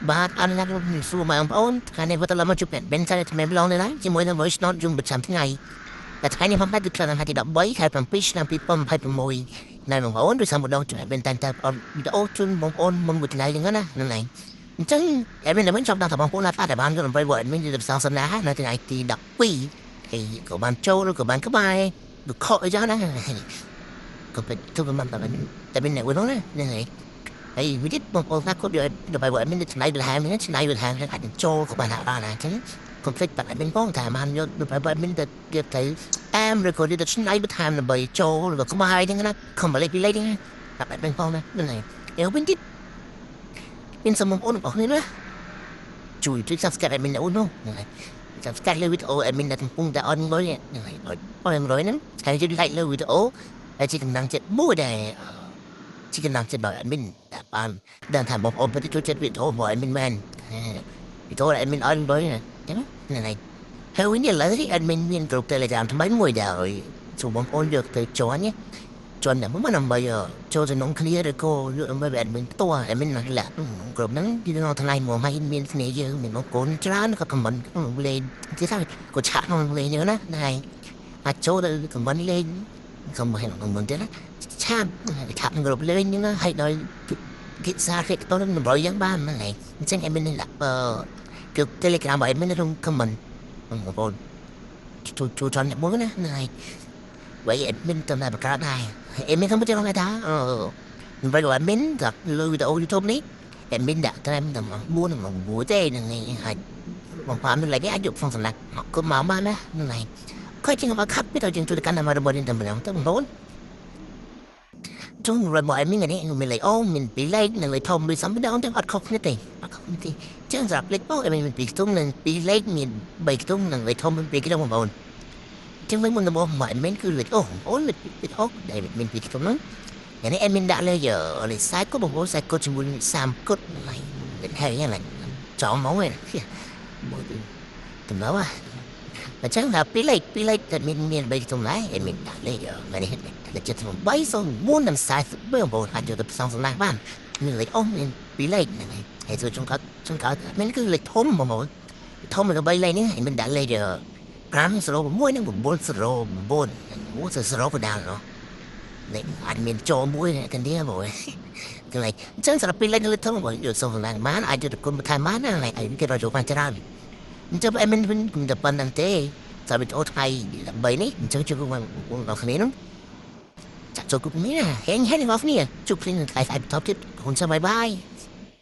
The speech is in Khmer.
បាទអនុញ្ញាតសួរបងប្អូនថ្ងៃនេះវត្តឡមកជួបបិនសាថ្មីម្លងនេះឡើយជាមួយនឹង voice note យំប្រចាំថ្ងៃតែថ្ងៃនេះផងដែរគឺថ្ងៃទី13ខែ7ឆ្នាំ2026ណែបងប្អូនដូចសម្ដងជួយបិនតែតែវីដេអូជូនបងប្អូនមុនមួយថ្ងៃហ្នឹងណាហ្នឹងហើយអញ្ចឹង admin មិនចង់ដល់ថាបងប្អូនណាតែបានយកដើម្បី admin ទៅផ្សងសំណានៅថ្ងៃទី12ហើយក៏បានចូលឬក៏បានក្បែរឬខកអីចឹងណាក៏ពិតទៅមិនតែតែមានអ្នកវិញណាហ្នឹងហើយ ហើយវិធីបងប្អូនខ្លះគាត់យកដើម្បី admin ទៅឆ្នៃបន្ថែមហ្នឹងឆ្នៃបន្ថែមអាចចូលក៏បានដែរណាអញ្ចឹងកុំភ្លេចបាត់ admin ផងថាបានយកដើម្បី admin ទៅយកទៅតាមឬក៏យកទៅឆ្នៃបន្ថែមដើម្បីចូលឬក៏ក្បែរហ្នឹងណាខំលេខពីលេខហ្នឹងណាបាត់ admin ផងណាហ្នឹងហើយហើយវិញទៀតមានសំបងប្អូនរបស់គ្នាណាជួយជួយ subscribe admin អូននោះហ្នឹងហើយ subscribe លើវីដេអូ admin ដែលកំពុងតែអនលុយហ្នឹងហើយអនលុយហ្នឹងហើយជួយ like លើវីដេអូហើយជាកម្លាំងចិត្តមួយដែលជាកម្លាំងចិត្តដល់ admin តែបានដឹងថាបងប្អូនពិតចូលចិត្តវីដេអូរបស់ admin មែនវីដេអូ admin អនលុយណាចឹងហ្នឹងហើយហើយវិញឥឡូវនេះ admin មានក្រុម Telegram ថ្មីមួយដែរហើយសូមបងប្អូនយកទៅ join ណា join តែមកដើម្បីចូលទៅក្នុងគ្នាឬក៏យកដើម្បី admin ផ្ទាល់ admin ណាលាក់ក្រុមហ្នឹងគឺនៅថ្លៃមកហើយមានគ្នាយើងមានបងប្អូនច្រើនក៏ comment ក្នុងលេងគេថាក៏ឆាក់ក្នុងលេងហ្នឹងណាហ្នឹងអាចចូលទៅ comment លេង comment ក្នុងមិនទេណាឆាតឆាតក្នុងក្រុមលេងហ្នឹងណាហើយដល់គេសារគេទៅនឹងប្រយ៉ាងបានហ្នឹងហើយអញ្ចឹង admin នេះដាក់គឺ Telegram របស់ admin នៅក្នុង comment បងប្អូនជួយជួយចន់អ្នកមួយណាហ្នឹងហើយvậy admin ទៅតែបង្កើតដែរ admin không biết cho con ta អឺvậy rồi admin กับលើវីដេអូ YouTube នេះ admin ដាក់ត្រឹមតែ4និង6ទេហ្នឹងហើយបងប្អូនមានលេខអាចយកក្នុងសំណាក់ក៏មកបានណាហ្នឹងហើយខ້ອຍជាងមកខាត់ពីទៅជាងជួយកាន់តែរបស់នេះតែម្ដងទៅបងប្អូនចុងរបស់ admin នេះមានលេខអូមានពីរលេខនិងលេខធំដូចសំដងទាំងអត់ខុសគ្នាទេអត់ខុសគ្នាទេចឹងសម្រាប់លេខបង admin មានពីរខ្ទង់និងពីរលេខមាន3ខ្ទង់និងលេខធំមានពីរខ្ទង់បងប្អូនចឹងវិញមុនដំបូងមក admin គឺលេខអូបងប្អូនលេខអូដែលមានពីរខ្ទង់ហ្នឹងថ្ងៃនេះ admin ដាក់លេខលេខ40គត់បងប្អូន40គត់ជាមួយ30គត់ហើយហ្នឹងចំហ្មងឯងមួយតំណៅអញ្ចឹងថាពីរលេខពីរលេខតែមានមាន3ខ្ទង់ដែរ admin ដាក់លេខថ្ងៃនេះលេខ78 04និង43បងប្អូនអាចយកទៅផ្សងសំណាងបានមានលេខអូមានពីរលេខហ្នឹងហើយហើយចូលចុងក្រោយចុងក្រោយមានគឺលេខធំបងប្អូនធំទៅ3លេខនេះហើយមានដាក់លេខ5 0 6និង9 0 9អូ0បដាល់ណោះលេខអាចមានចូលមួយគ្នានេះបងគឺលេខអញ្ចឹងសម្រាប់ពីរលេខលេខធំបងយកសូមសំណាងបានអាចយកទៅគុណបន្ថែមបានណាលេខគេរកចូលបានច្រើនអញ្ចឹងអែមិនវិញតែប៉ុណ្្នឹងទេសម្រាប់វីដេអូថ្ងៃ13នេះអញ្ចឹងជួបបងប្អូនគ្នានោះចាក់ចូលគ្រប់នេះណាហេងហេងរបស់គ្នាជួបគ្នានៅថ្ងៃស្អែកបន្តទៀតហ៊ុនសា bye bye.